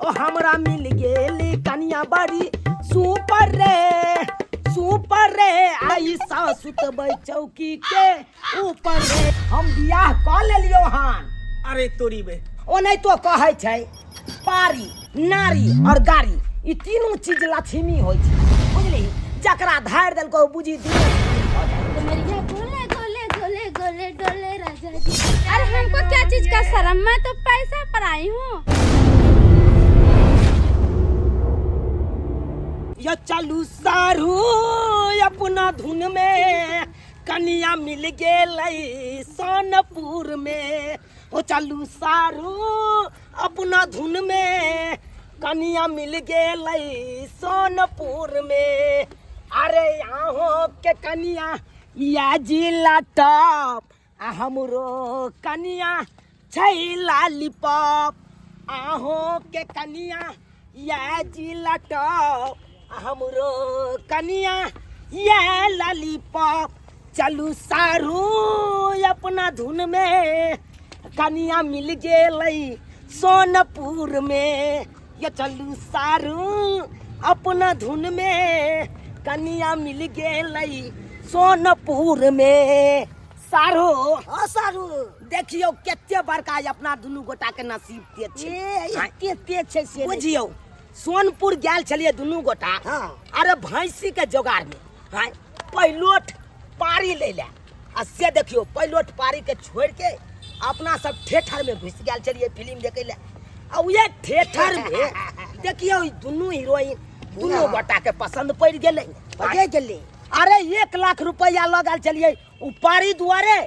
ओ हमरा मिल गेली कनिया बड़ी सुपर रे, सुपर रे। आई सा सुतबै चौकी के ऊपर रे। हम बियाह कऽ लेलियो हन। अरे तोरी बे। ओनाहितो कहै छै पारी, नारी और गाड़ी, ई तीनू चीज लक्ष्मी होइ छै, बुझली? जकरा धारि देलको बुझी दुनिया भऽ जाइ। कमरिया गोले गोले गोले गोले डोले राजा जी। अरे हमको क्या चीज का शर्म, मैं तो पैसा पर आई हूँ। यो चलू सारू अपना धुन में, कनिया मिल गेलै सोनपुर में। ओ चलू सारू अपना धुन में, कनिया मिल गेलै सोनपुर में। अरे आहो के कनिया या जिला टॉप, आ हमरो कनिया छै लालीपॉप। आहो के कनिया या जिला टॉप, आ हमरो कनिया या लालीपॉप। चलू सारू अपना धुन में, कनिया मिल गेलै सोनपुर में। ये चलू सारू अपना धुन में, कनिया मिल गेलै सोनपुर में। सारू, हाँ सारू, देखियौ कते बड़का अपना दुनू गोटा के नसीब तेज छै। ए, एते तेज छै से नहि। बुझियौ सोनपुर गेल छलियै दुनू गोटा। हाँ। अरे भैंसी के जोगाड़ में, हाँ, पहिलोठ पारी लै लए, आ से देखियौ पहिलोठ पारी के छोड़ के अपना सब थिएटर में घुसि गेल छलियै फिल्म देखै लए। आ उहे थिएटर में देखियौ ई दुनू हीरोइन दुनू गोटा के पसंद पड़ि गेलै। पड़िए गेलै। अरे 1 लाख रुपैआ लऽ गेल छलियै ओ पारी दुआरे,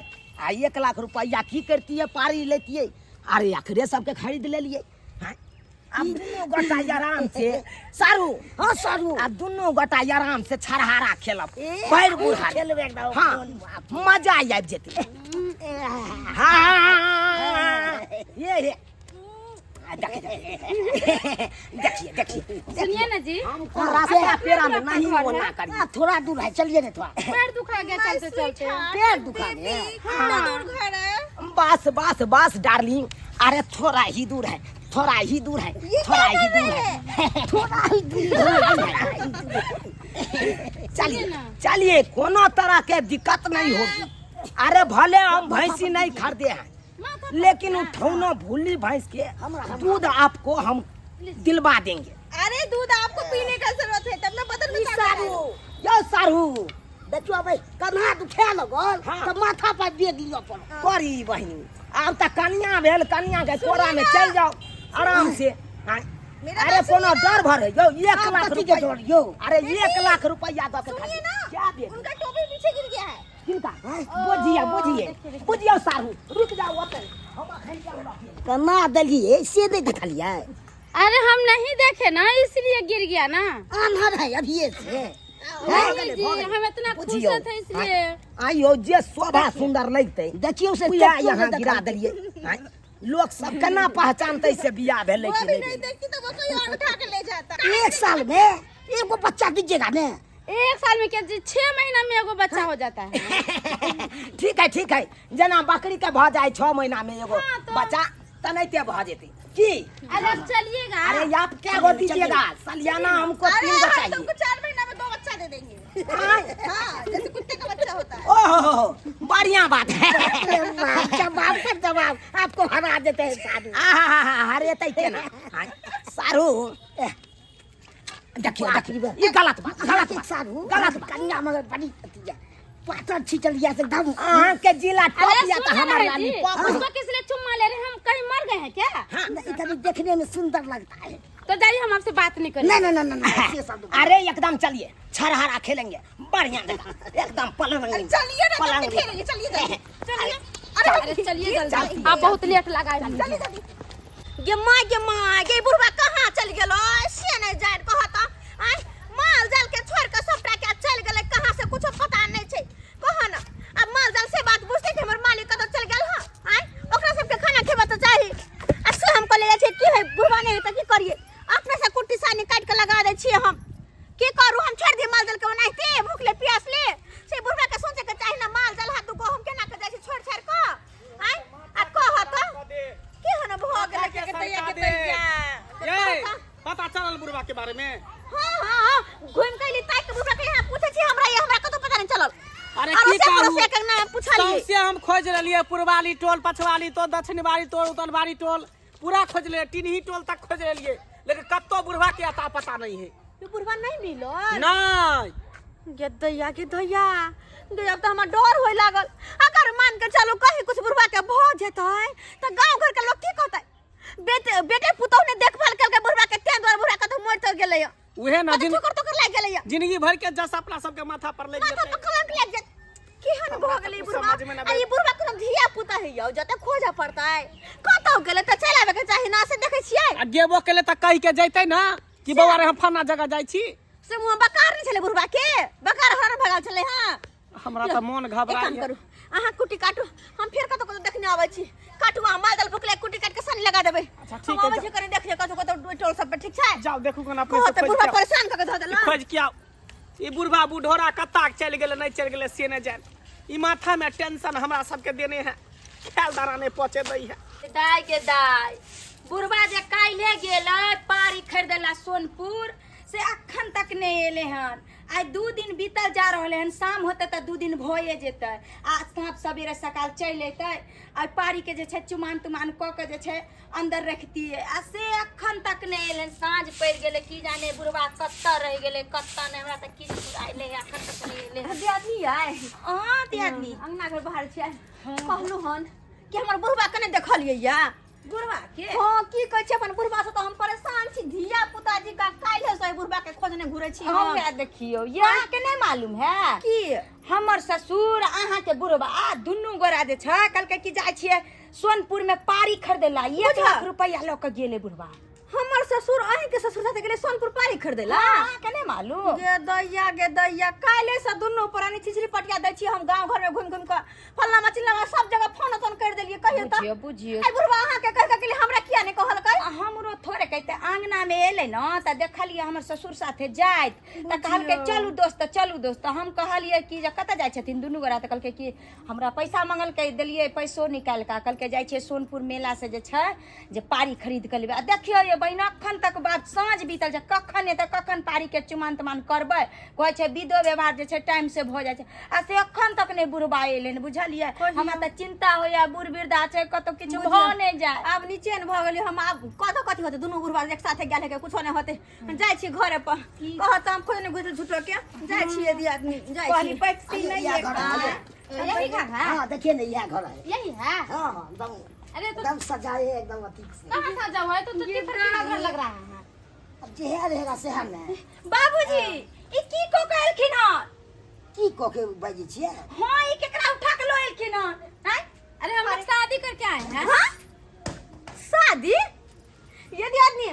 आ 1 लाख रुपैआ की करतियै, पारी लैतियै। अरे अखरे सबके खरीद लेलियै। हाँ, आब दुनू गोटा आराम से सारू। हाँ सारू। आ दुनू गोटा आराम से छरहारा खेलब, ए, भरि बुढ़ारी खेलबै एकदम। हाँ, मजा आबि जेतै। हाँ, ये ये आ, देखिए, देखिए, देखिए। सुनिए ना जी, हमको रास्ता पेरा में नहीं वो ना करिए। हाँ, थोड़ा दूर है, चलिए ना थोड़ा। पैर दुखा गया चलते चलते। पैर दुखा गया। कितना दूर घर है? बस बस बस डार्लिंग, अरे थोड़ा ही दूर है, थोड़ा ही दूर है, ये थोड़ा क्या ही कर दूर रहे है, थोड़ा ही दूर है। चलिए चलिए, कोनो तरह के दिक्कत नहीं होगी। अरे भले हम भैंसी नहीं खरीदे हैं, लेकिन उठौना भूली भैंस के दूध आपको हम दिलवा देंगे। अरे दूध आपको पीने का जरूरत है तब ना बदन में ताकत सारू। आएगी। यो सारू। देखियो भाई, कन्हा दुखा लगल हाँ। तऽ माथा पर बेग लिअ पड़ल। करी बहिनी, आब तऽ कनिया भेल, कनिया के कोरा में चल जाओ आराम से। हाँ। मेरा अरे बात कोनो सुनिए ना। डर भर है यो, 1 आप लाख कथी के रुपया डर यौ? अरे 1 लाख रुपया दऽ के सुनिए खरीद। ना, क्या दे? उनका टोपी पीछे गिर गया है। किनका? बुझिए, बुझिए, बुझिए सारू, रुक जाओ ओतै, हम अखन जाउ रखिए। कना देलियै से नहि देखलियै? अरे हम नहीं देखे ना, इसलिए गिर गया ना। आन्हर है अभिये से। नहीं जी, हम इतना खुश बुझियौ। थे इसलिए। आइयो जे शोभा सुंदर लगतै, देखियौ से उएह चक्कू यहाँ मे गिरा देखलियै। देलियै। आँय, लोक सब केना पहचानतै से बियाह भेलै वो कि अभी नहि नहीं भेलै? देखती तो वो कोई और उठा के ले जाता। 1 साल में एगो बच्चा दीजिएगा ने? 1 साल में क्या जी, 6 महीना में एगो बच्चा हो जाता है। ठीक है, ठीक है, जेना बकरी के भऽ जाय 6 महीना में एगो हाँ, तो- बच्चा, तेनाहिते भऽ जेतै की? अरे अब चलिएगा। अरे आप क्या गो दीजिएगा सलियाना, हमको अरे 3 गो हम चाहिए। तुमको 4 महीना में 2 बच्चा दे देंगे। हाँ? हाँ, जैसे कुत्ते का बच्चा होता है। ओहो, बढ़िया बात है। जवाब पर जवाब, आपको हरा देते हैं सारू। आहा, हरे तै केना? हाँ, सारू, देखियो, देखियो, ई गलत बात, गलत बात, सारू, गलत बात। कन्या मगर बड़ी अथी है, पातर छिटल या एकदम। अहाँ के जिला टॉप अरे या त सुनिए हमर ना लाली जी, पॉप। उसको किस लिए चुम्मा ले रहे हैं? हम कहीं मर गए हैं क्या? हाँ। नहीं, कभी देखने में सुंदर लगता है। तो जाइए, हम आपसे बात नहीं करेंगे। नहीं, नहीं, नहीं, नहीं, नहीं, ये सब नहीं। अरे एकदम चलिए, छरहरा खेलेंगे, बढ़िया जगह, एकदम पलंग। अरे चलिए ना, तब पलंग। तो खेलेंगे, चलिए जल्दी, चलिए। अरे अरे चलिए जल्दी, आप बहुत लेट लगाए। चलिए जल्दी। गे माँ, गे माँ, गे बुढ़वा कहाँ चल गेलो से नहीं जान कहता। आय माल जाल के छोड़ के सबटा के चल गेलै कहाँ से, कुछो पता नहीं छै। कह ना, अब माल जाल से बात बुझते कि हमर मालिक कतऽ चल गेल। हँ, आय ओकरा सबके खाना खेबा तऽ चाही। आ से हम कहले जाइ छै की है बुढ़वा नहीं तऽ की करिए, अपने से कुट्टी सानी काटि के लगा दै छियै हम। की करू, हम छोड़ दी माल जाल के ओनाहिते भूखले प्यासले? से बुढ़वा के सोचे के चाही ना, माल जाल हाथ दुगो हम केना के जाइ छी छोड़ छाड़ के। आय आ कह तऽ केहन भऽ गेलै के तैया के तैया। ये। बुढ़वा के बारे में? हां हां हां, घुमि के अइली ताकि के बुढ़वा के यहाँ पूछै छी हमरा, ये हमरा कतौ पता नहीं चलल। अरे आरो की से कहू, पड़ोसिया के नाम पुछलियै। सौंसे हम खोज रहलियै, पुरवाली टोल, पछवाली टोल, दक्षिणवाली टोल, उत्तरवाली टोल, पूरा खोज लेलियै, टिनही टोल तक खोज लेलियै, लेकिन कतौ बुढ़वा के अता पता नहीं है। ई बुढ़वा नहीं मिलल? नहीं। गे दैया, गे दैया, गे अब तऽ हमरा डर होय लागल। अगर मान के चलू कहीं कुछ बुढ़वा के भऽ जेतै तऽ गाँव घर के लोग की कहतै? बेटे बेटे पुतोह ने देखभाल केलकै बुढ़वा के, तें दुआरे बुढ़वा कतौ मरि तर गेलै। उहे ना, कतौ ठोकर तोकर लागि गेलै। जिंदगी भर के जस अपना सबके माथा पर लागि माथा जेतै। पर कलंक लागि जेतै। केहन भऽ गेलै ई कुछ बुढ़वा? समझ में ना आ ई बुढ़वा कोनो धिया पुता है यौ, जतऽ खोजऽ पड़तै? कतौ गेलै तऽ चलि आबे के चाही ना, से देखै छियै। आ गेबो केले तऽ कहि के जैतै ना कि बौआ रे हम फलना जगह जाइ छी। से मुँह बकार नहि छलै बुढ़वा के, बकार हर भगल छलै। हाँ, हमरा तऽ मोन एक काम घबराइ। करू, अहाँ कुट्टी काटू, हम फेर कतौ कतौ देखने आबै छी। काटू अहाँ, माल जाल भुकले कुट्टी काटि के सानी लगा देबै। अच्छा, ठीक हम है, आबै जाओ। छी कनि देखिए कतौ कतौ टोल सब पे, ठीक छै? जाउ देखू कोना अपने कहो से तऽ खोजि बुढ़वा के आउ। परेशान कऽ के धऽ देलक। खोजि के आउ। ई बुढ़वा बुढ़ोरा कत्ता चलि गेलै, नहि चलि गेलै से नहि जानि। ई माथा में टेंशन हमरा सबके देने है, खेल दाना नहि पहुँचे दै है। दाय के दाय, बुढ़वा जे काल्हे गेलै पारी खरीदेला सोनपुर से, अखन तक नहि एलै हन। आइ 2 दिन बीतल जा रहलै हन, शाम होतै तऽ 2 दिन भए जेतै आ साँप सवेरे सकाल चलि अयतै। आ पारीके जे छै चुमान तुमान कऽ के जे छै अंदर रखतियै, आ से अखन तक नहि एलै। साँझ पड़ि गेलै, की जाने बुढ़वा कतऽ रहि गेलै कतऽ नहि, हमरा तऽ किछु फुरायलै, अखन तक नहि एलै हन। दियादनी आइ? अहाँ दियादनी? अंगना घर बाहर छियै। कहलहुँ हन कि हमर बुढ़वा के नहि देखलियै या? बुढ़वा के? हाँ, की कहै छै अपन बुढ़वा से तऽ हम परेशान छी। धिया पुता जी का काल्हि से बुढ़वा के खोजने घुरै छी हम। हमरा देखियौ, ये अहाँके नहि मालूम है? की? हमर ससुर अहाँके बुढ़वा आ दुनू गोरा जे छै कहलकै कि जाइ छियै सोनपुर में पारी खरीदे ला, 1 बुझल। लाख रुपया लऽ के गेलै बुढ़वा। हमर ससुर अहीं के ससुर साथे गेलै सोनपुर पारी खरीदे ला? अहाँके नहि मालूम? गे दैया, गे दैया, काल्हि से दुनू प्राणी छिछरी पटिया दै छी। हम गाँव घर में घुमि घुमि कऽ फल्ला चिल्ला सब जगह फोन तोन कर देलियै। कहियो तऽ बुझियौ बुझियौ, आई बुढ़वा अहाँके कहि कऽ गेलै, हमरा किया नहि कहलकै? आ हमरो थोड़े कहते, आंगना में एलै ने तऽ देखलियै हमर ससुर साथे जाइत, तऽ कहलकै चलू दोस्त, चलू दोस्त। हम कहलियै कि जे कतऽ जाइ छथिन दुनू गोरा? तऽ कहलकै कि हमरा पैसा मंगलकै, देलियै पैसो निकालि कऽ। कहलकै जाइ छियै सोनपुर मेला से जे छै जे पारी खरीद कऽ लेबै। आ देखियौ ये बहिन, अखन तक बात साँझ बीतल छै, कखन एतै, कखन पारीके चुमान तुमान करबै? कहै छै विधो व्यवहार जे छै टाइम से भऽ जाइ छै, आ से अखन तक नहि बुढ़बा एलै हन, बुझलियै? हमरा तऽ चिन्ता होइया, बूढ़ वृद्धा छै, कतौ किछु भऽ नहि जाय। आब निचेन भऽ गेलियै हम। आब कतऽ कथी होतै? दुनू बुढ़वा एक साथे गेल हेके, कुछो नहि होतै। जाइ छी घरे पर, कहत हम खोजने घुसल झूठो के। जाइ छियै दियादनी, जाइ कहली छी। पैकती नहीं इएह है। घर है। यही घर है? हाँ, देखिए ना, यह घर है। यही है? हाँ हाँ, एकदम। अरे तो एकदम सजाए है, एकदम अथी से। कहाँ सजा हुआ है? तो तिफर का घर लग रहा है। अब जे है रहेगा से है ना। बाबूजी, ई की को कहलखिन हन? की कह के बाजै छियै? हाँ, ई केकरा उठा के लो एलखिन हन? हैं? अरे हम लोग शादी करके आए हैं। हाँ? शादी? ये दियादनी,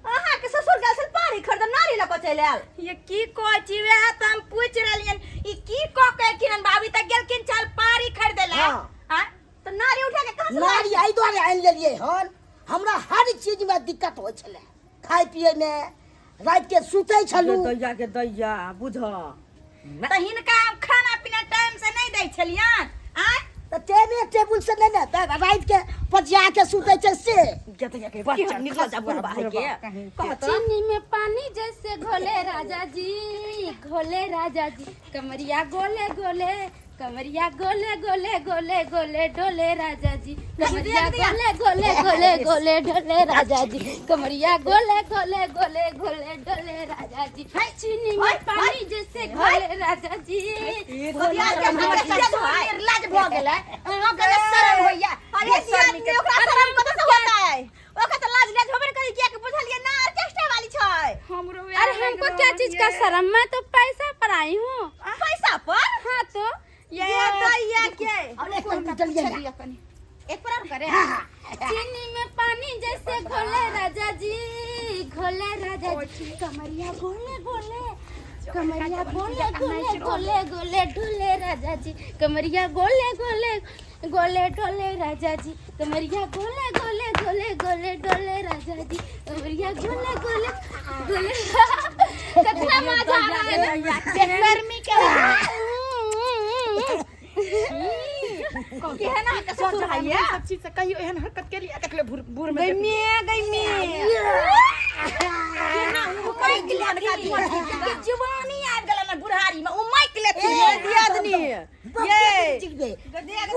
अहाँके ससुर गेल छल पानी खरीद, नारी लऽ कऽ चलि आयल। ये की कहै छी? वएह तऽ हम पूछि रहलियन, ई की कह के एलखिन हन? बाबी तऽ गेलखिन चल पारी खरीदे ला। हाँ। हाँ? तऽ नारी उठा के कहाँ से? नारी एहि दुआरे आनि लेलियै हन, हमरा हर चीज में दिक्कत होइ छलै, खाय पिए में, राति के सुतै छलहुँ। दैया के दैया, बुझ तऽ हिनका हम खाना पीना टाइम से नहि दै छलियन आँय? तऽ टेमे टेबुल से नहि ने, तऽ राति के पजिया के सुतै छै से। गे दैया के बच्चा निकल जा बुढ़वा है के कहत। चीनी में पानी जैसे घोले राजा जी, घोले राजा जी, कमरिया गोले गोले, कमरिया गोले गोले गोले गोले डोले राजा जी, कमरिया गोले गोले गोले गोले डोले राजा जी, कमरिया गोले गोले गोले गोले डोले राजा जी, चीनी में पानी जैसे घोले राजा जी। निर्लज भऽ गेलै अहाँके ने शरम होइया? अरे दियादनी, ओकरा शरम कतऽ से होतै? ओकरा तऽ लाज लाज होबे ने करी, किया कि बुझलियै ना, ऑर्केस्ट्रा वाली छै। हमरो अरे हमको क्या चीज का शर्म, मैं तो पैसा पर आई हूँ। पैसा पर? हाँ तो ये दैया के और एक मिनट चलिए ना। एक पर और करे। चीनी में पानी जैसे घोले राजा जी, घोले राजा जी, कमरिया गोले गोले, कमरिया गोले गोले गोले गोले ढोले राजा जी, कमरिया गोले गोले गोले ढोले राजा जी, कमरिया गोले गोले गोले गोले ढोले राजा जी, कमरिया गोले गोले गोले। कितना मजा आ रहा है ना बेशर्मी के। केहन अहाँके ससुर है ये? सब चीज से कहियो एहन हरकत के लिए देखले बूढ़ बूढ़ में? गई में, गई में। केना पे। देख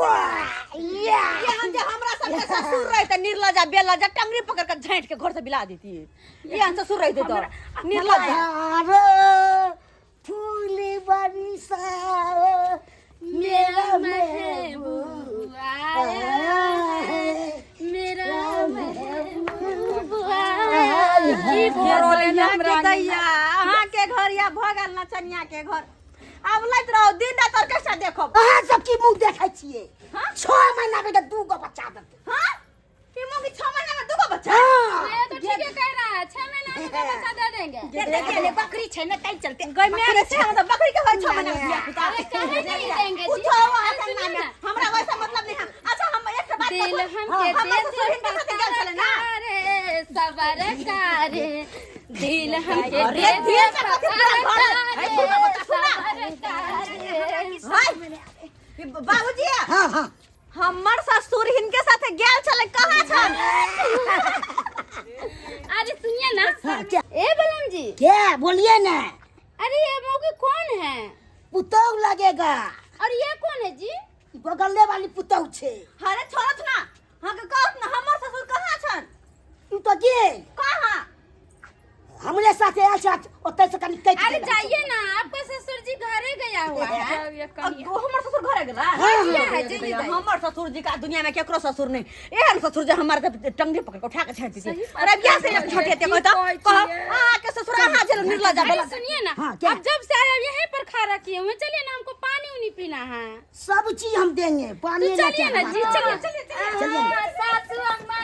ये हम जे हमरा सबके ससुर रहे त निर्लजा बेलजा टंगरी पकड़ के झांट के घर से बिला देती। ये हम ससुर रहते तो निर्लजा। अरे फूल बरसा मेरा महबूब आया है, मेरा महबूब आया। की भरल के दैया अहाँ के घर या भऽ गेल नचनिया के घर। आब लैत रहू दिन रात ऑर्केस्ट्रा देखब। अहाँ सब की मुँह देखै छियै? 6 महीना में तऽ 2 गो बच्चा देतै। हाँ ई मम्मी 6 महीना में 2 गो बच्चा? हाँ। ये तो ठीक है कह रहा है, 6 महीना में दो बच्चा दे देंगे। देखिए ने बकरी छै ने तै चलते। गई मैं छै मतलब बकरी के होय 6 महीना में धिया पुता। अरे काहे नहीं देंगे जी? कुछो हो अरे हाथ सुनिए में ना। हमरा वैसा मतलब नहीं है। अच्छा हम एक बात दिल कहू, हमके हमर दे ससुर हिनका साथे गेल छलै ना? रे सबर कारे दिल हमके अरे दे दिल से कथी पूरा घर है? पूरा बता सुना। सबर कारे। हाय बाबूजी। हाँ हाँ हमर ससुर हिनके साथे गेल छलै कहाँ छन? अरे सुनिए ना। हाँ, क्या? ए बलम जी। क्या बोलिए ना। अरे ये मौकी कौन है? पुतौ लगेगा। और ये कौन है जी? बगले वाली पुतौ छे। अरे छोड़त ना, हाँ के कहत ना हमर ससुर कहाँ छन? तू तो गेल कहाँ? हमरे साथे आयल छै ओतय से कनि कटि अरे गेल। जाइए ना, आपका ससुर जी घरे गया हुआ है। हमर ससुर घरे गेला? हाँ, क्या है जी? हमर ससुर जी का दुनिया में केकरो ससुर नहीं। एहन ससुर जे हमर के टंगरी पकड़ के उठा के छेड़ दीजिए। अरे बियाह से एक छोटे ते कहता कह अहाँ के ससुर अहाँ जे निर्लजा अरे बोला। सुनिए ना, हाँ, क्या? अब जब से आए यहीं पर खा रखी हुए, चलिए ना हमको पानी उनी पीना है। सब चीज हम देंगे, पानी तो चलिए ना जी, चलिए चलिए चलिए। सासू अम्मा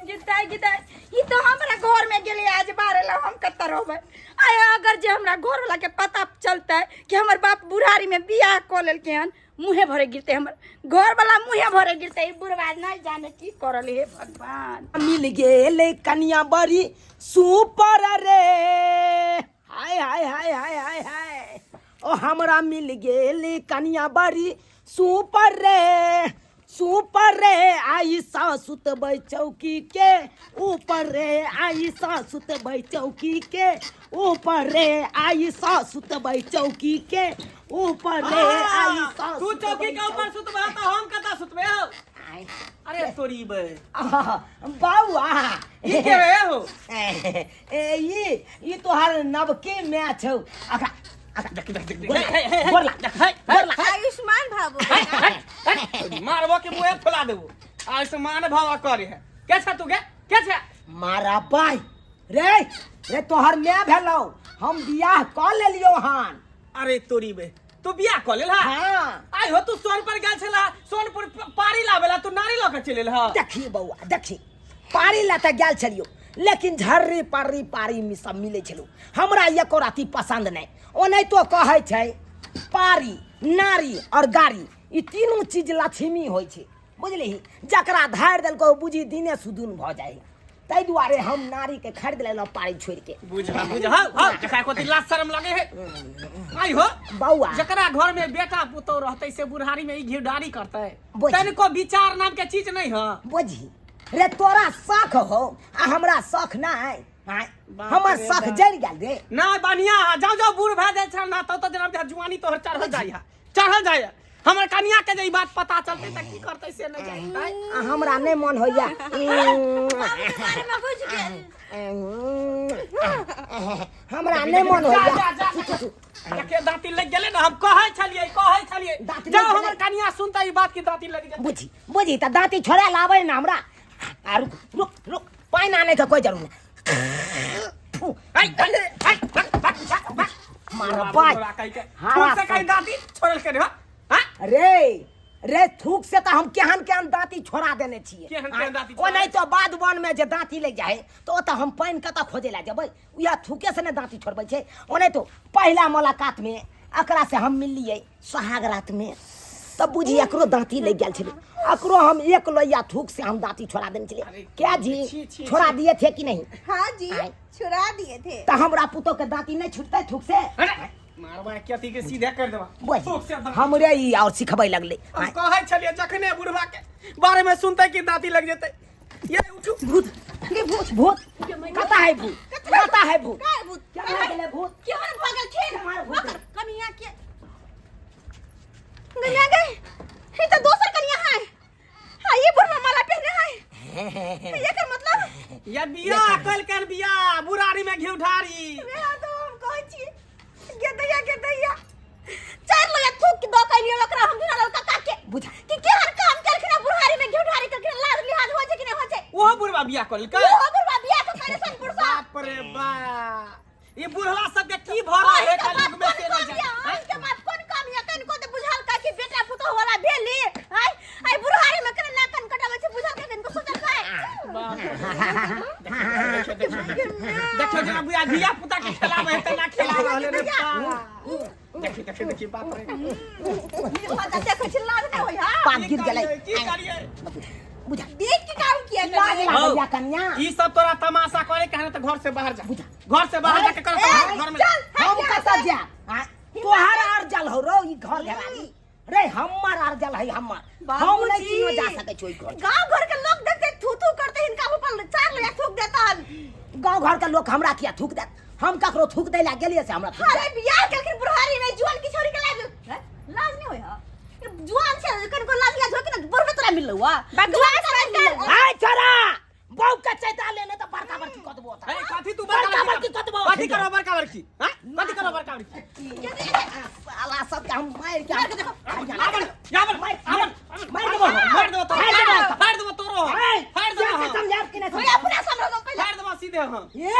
गिताई गिताई ई तो हमरा घर में गेले आज बारे ला हम कत्ता रहबै। आय अगर जे हमरा घर वाला के पता चलतै कि हमर बाप बुढ़ारी में बियाह कऽ लेलकै हन, मुँहे भरे गिरते हमर घर वाला, मुँहे भरे गिरते। ई बुढ़वा नहीं जाने की करल। हे भगवान मिल गेल कनिया बड़ी सुपर रे। हाय हाय हाय हाय हाय हाय ओ हमरा मिल गेल कनिया बड़ी सुपर रे, सुपर रे। आई सासुतबै चौकी के ऊपर रे, आई सासुतबै चौकी के ऊपर रे, आई सासुतबै चौकी के ऊपर रे, आई सासुतबै। तू चौकी के ऊपर सुतबे त हम कतऽ सुतबे हो? अरे तोरी बे बौआ ई के रे हो? ए ई तोहर नवके मैच हौ। अखा देख देख देख गोर लाग, गोर लाग। आयुष्मान भाबू मारबो के मुंह फुला देबो। आयुष्मान भव करे है के छ तू के के छ? मारा बाई रे रे तोहर my भेलौ, हम बियाह कऽ लेलियौ हन। अरे तोरी बे तू बियाह कऽ लेल? हाँ। आइ हो तू सोनपुर गेल छला, सोनपुर पारी लावेला तू नारी लऽ के चलि हा। देखी बौआ देखी, पारी ला तऽ गेल छलियौ, लेकिन झर्री पारी पारी में सब मिलै छलौ, हमरा एको राति पसंद नहीं। ओनाहितो कहै छै पारी नारी और गाड़ी ई तीनू चीज लक्ष्मी होइ छै, बुझलिही? जकरा धारि देलकौ बुझी दिने सुदून भऽ जाइ। ताहि दुआरे हम नारी के खरीद लेलहुँ पारी छोड़ि के। बुझा बुझा हौ हौ जकरा कोती लाज शरम लगे है। आई हो बौआ जकरा घर में बेटा पुतोह रहतै से बुढ़ारी में ई घिउडारी करतै, बुझी। तनिको विचार नाम के चीज नहीं है। बुझी रे तोरा शख हो आ हमरा शख नहीं। हमर शख जरि गेल रे। ना बढ़िया है, जाओ जाओ बूढ़ भए जाइ छै ना तब तो जनाब जुआनी तोहर चढ़ल जाइ है, चढ़ल जाइ है। हमर कनिया के जे ई बात पता चलतै त की करतै से नहीं जानि। आ हमरा नहीं मन होइया। बारे में बुझ गेल। हमरा नहीं मन होइया। जा जा जा दांती लग गेलै ना, हम कहै छलियै कहै छलियै जाओ हमर कनिया सुनतै ई बात की दांती लग गेलै। बुझी बुझी त दांती छोड़ा लाबै ना हमरा। आ रुक रुक रुक, पानि आनै के कोई जरूर नहीं। मारा बाई थूक से कहीं दांती छोड़ल के रे? रे रे थूक से त हम केहन केहन दांती छोड़ा देने छियै। ओ नहीं तो बाद वन में जे दांती लग जाए तो ओतऽ हम पानि कतऽ खोजे ला जेबै, उएह थूके से ने दांती छोड़बै छै। ओनाहितो तो पहिला मुलाकात में एकरा से हम मिललियै सोहाग रात में, तब बुझी एकरो दांती लग गेल छलै, एकरो हम एक लोहिया थूक से हम दांती छोड़ा देने छलियै। क्या जी छोड़ा दिए थे कि नहीं? हाँ जी छुड़ा दिए थे। त हमरा पुतोह के दांती नहीं छूटतै थूक से? मारबा के अथी के सीधे कर देबा थूक से। हमरे ई और सिखबै लगलै। हम कहै छलियै जखने बुढ़वा के बारे में सुनतै कि दांती लग जेतै। ये उठू। भूत भूत भूत कता है भूत, कता है भूत? का भूत? क्या भऽ गेलै भूत? केहन भऽ गेल खेल? भूत? कनिया के गया गए हे ई त दोसर कनिया है। हां, ई बुढ़वा माला पहने है, एकर मतलब ये बियाह कल कर बियाह बुरारी में घी ढारी। वेहा तो हम कहै छी गे दैया, गे दैया, चार लोग थूक के दो कैलियो ओकरा हम दुना काका के बुझा। कि केहन काम केलखिन आ बुढ़ारी में घी ढारी केलखिन। लाज लिहाज होइ छै कि नहि होइ छै? ओहो बुढ़वा बियाह कल कर। ओहो बुढ़वा बियाह के करे सोनपुर सँ। बाप रे बाप, ई बुढ़वा सब के की भरा है अहीं के कलयुग बाप में कोन से नहीं काम जाने। यऽ? अहीं के बाप कोन काम यऽ? कनिको तऽ बुझल का कि बेटा पुतोह वाला भेली आइ आइ बुढ़ारी में केना नाक कान कटाबै छै? बुझल का? कनिको सोचल का? देखियो जेना बुआ धिया पुता के खेलाबै है तेना खेला रहल रे बाप। देखी देखी देखी, बाप रे। देखै छी, लाज नहि होइ हा? पाप गिर गेलै। की करियै? बुझा। देख के काम किया लाज करियै? लागैया कन्या। ई सब तोरा तमाशा करे के है त घर से बाहर जा, घर से बाहर जाके कर। ए, घर में चल। हम कतऽ जायब? आँय? तोहार आर जल हो रो ई घर घेरारी रे, हमर आर जल है हमर, हम नहीं बाबूजी। किनो जा सकै छी ओइ घर। गांव घर के लोग देखते थू थू करते, हिनका ऊपर चार लोग थूक देता। गांव घर के लोग हमरा किया थूक देत? हम ककरो थूक दै ला गेलियै से हमरा थूक अरे, बियाह केलखिन बुढ़ारी में, जुआन की छोरी के लाज हैं? लाज नहीं होय हा? जुआन छै, कनिको लाज लाज होय कि ना? बुढ़वे तोरा मिललौ हा, जुआन तोरा मिललौ। आय छोरा, बहू के चैता लेने तऽ बड़का बड़की कऽ देबो ओतऽ। ए, कथी तू बड़का बड़की कऽ देबो। कथी करो बड़का बड़की? हां, कथी करो बड़का बड़की? साला सब के हम मारि के आवन आवन आवन। मारि देबो। मार देबो तोरो। मारि देबो। फाड़ देबो तोरो। आय, फाड़ देबो से हम। समझाब कि नहीं? होय, समझाब। अपना समझो पहिले। फाड़ देबो सीधे हम। ए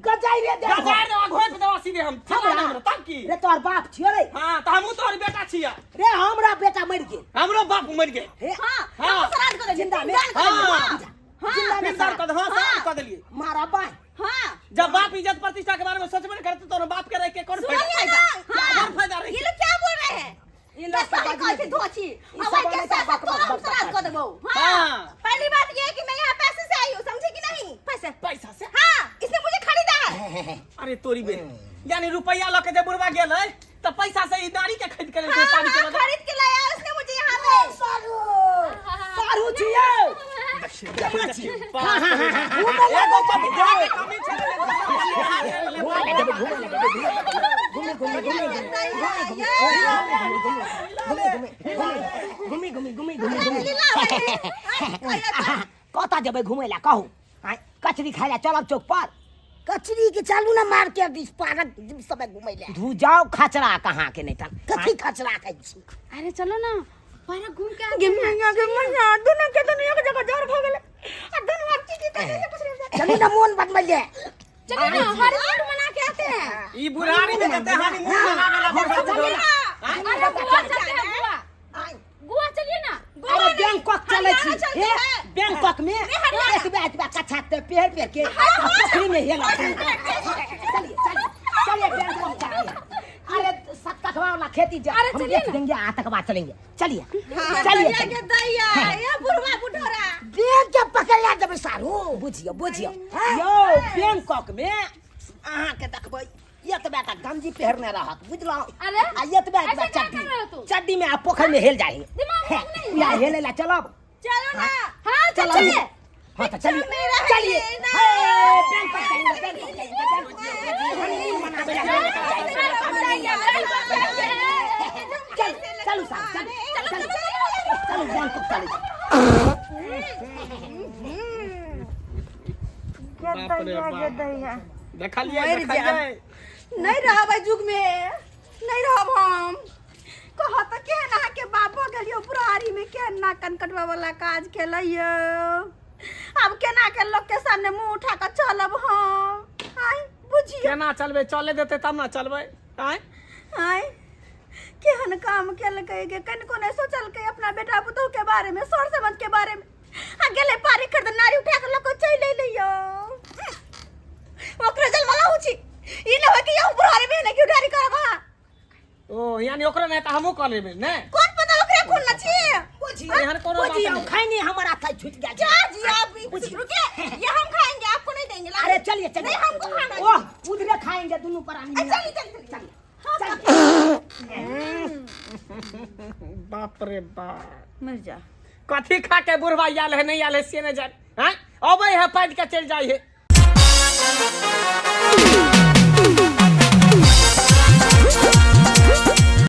गजाइ रे दे। गजाड़ देबो, घोप देबो सीधे हम। हमरा? हमरा तब की? रे, तोहर बाप छियो रे? हां, त हमहू तोहर बेटा छिया। रे, हमरा बेटा मरि गेल। हमरो बाप मर गेल। हे। हां। हाँ। हम श्राद्ध कर जिंदा में? जिंदा हाँ। जिंदा में? फिर दान कर दे, हां, श्राद्ध कर देलिए। मारा बाय। हां। जब बाप इज्जत प्रतिष्ठा के बारे में सोचबे नहीं करते तो बाप के रह के कौन फायदा? सुनिए ना। कौन फायदा रही? ये लोग क्या बोल रहे हैं? इन लोग सही सब कहै छै धोची। ई अब सब के बनै छै साथ बक बक तोरा हम बक श्राद्ध बक। कर देबो। हाँ। पहली बात ये है कि मैं यहाँ पैसे से आई हूँ, समझे कि नहीं? पैसे पैसा से? हाँ, इसने मुझे खरीदा है। अरे तोरी बे, यानी रुपया लके जे बुढ़वा गेल है त पैसा से ई नारी के खरीद के लेलकै। हाँ, पानी के हाँ, बदला। खरीद के लाया उसने मुझे यहाँ पे। सारू सारू छियो। देखिए, देखिए, बाप रे। घूमे ला एगो पतिया के कमी छलै, घूमे ला जेबै, घूमे ला जेबै, घूमे घूमे घूमे घूमे घूमे घूमे घूमे घूमे घूमे। कतऽ जेबै घूमे ला कहू? आँय, कचरी खाय ला चलब चौक पर? कचरी के चालू ना मार्केट दिस, पार्क सब घूमै ले। धू जाओ खचरा कहाँ के नहीं तन। कथी खचरा कहै छी? अरे चलो ना, पार्क घूम के आते गे हैं। मैया, गे मैया, दोनों के दोनों एक जगह जोर भ गेलै आ दोनों अब की की करे से पूछ रहे। चलू ना, मोन बदलै ले। चलो ना, हनीमून मना के आते हैं। ई बुढ़ारी में जते हनीमून मनावे ला बुढ़वा चलिए ना। अरे गोवा चलते हैं, गोवा, गोवा चलिए ना। अरे बैंकॉक चलै छी। हरियाणा चलते हे हैं। बैंकॉक में एतबे एतबे कच्छा ते पेर पेर के आ पोखरी में हेलऽ। चलिए चलिए चलिए, बैंकॉक चलिए। अरे सतकठवा वाला खेती जा अरे हम चलिए देख ना। देंगे, आतकवा चलेंगे। चलिए चलिए दैया चलिए। गे दैया, ये बुढ़वा बुढ़ोरा। देख के पकड़ ला देबै सारू। बुझियो बुझियो यौ, बैंकॉक में अहाँके देखबै एतबे टा गंजी पहिरने रहत, बुझलहुँ? अरे, आ एतबे एतबे ऐसे क्या चड्डी कर रहे हो तू? चड्डी में आ पोखरि में हेल जाइ। दिमाग में नहीं या है। हेले ला चलब? चलो ना। हाँ तो चलो। चलिए। हाँ तो चलिए। मेरा है चलिए। ये ना। हे, बैंकॉक जाएंगे, बैंकॉक जाएंगे, बैंकॉक जाएंगे। हनीमून मनावे ला बैंकॉक जाएंगे। चल चलू साहब, चलू चलू चलू, बैंकॉक चलू। बाप रे बाप, देखलियै? मरि देखलियै? नहीं रहब एहि युग में, नहीं रहब हम। कह तऽ केहन अहाँके बाप भऽ गेल यौ, बुढ़ारी में केहन नाक कान कटबै वाला काज केलैयौ। आब केना के लोक के सामने मुंह उठा कऽ चलब हम? आय बुझियौ। केना चलबै? चले देतै तब ना चलबै, आँय? आय, केहन काम केलकै के कनिको नहि सोचलकै अपना बेटा पुतोह के बारे में, सर समाज के बारे में, आ गेलै पारी खरीद नारी उठा कऽ लऽ कऽ चलि एलै यौ। ओकरे जलमला होइ छी ई नहि होइ कि यौ बुढ़ारी में नहि उठारी करब अहाँ। ओ यानी ओकरो नहि तऽ हमहूँ कऽ लेबै ने? कोन पता, ओकरे खून न छी। बुझियौ एहन कोनो बात बुझियौ नहि। खैनी हमर हाथ छूट गेल। जा जी, आप रुकिए, ये हम खाएंगे, आपको नहीं देंगे। अरे चलिए चलिए। नहीं, हमको खाना है। ओह, उधरे खाएंगे दोनों प्राणी। चलिए चलिए चलिए। चलिए। बाप रे बाप। मर जा। कथी खा के बुढ़वा आयल है, नहीं आयल है से नहीं जान। आँय, अबै है पाटि के चलि जाइ है।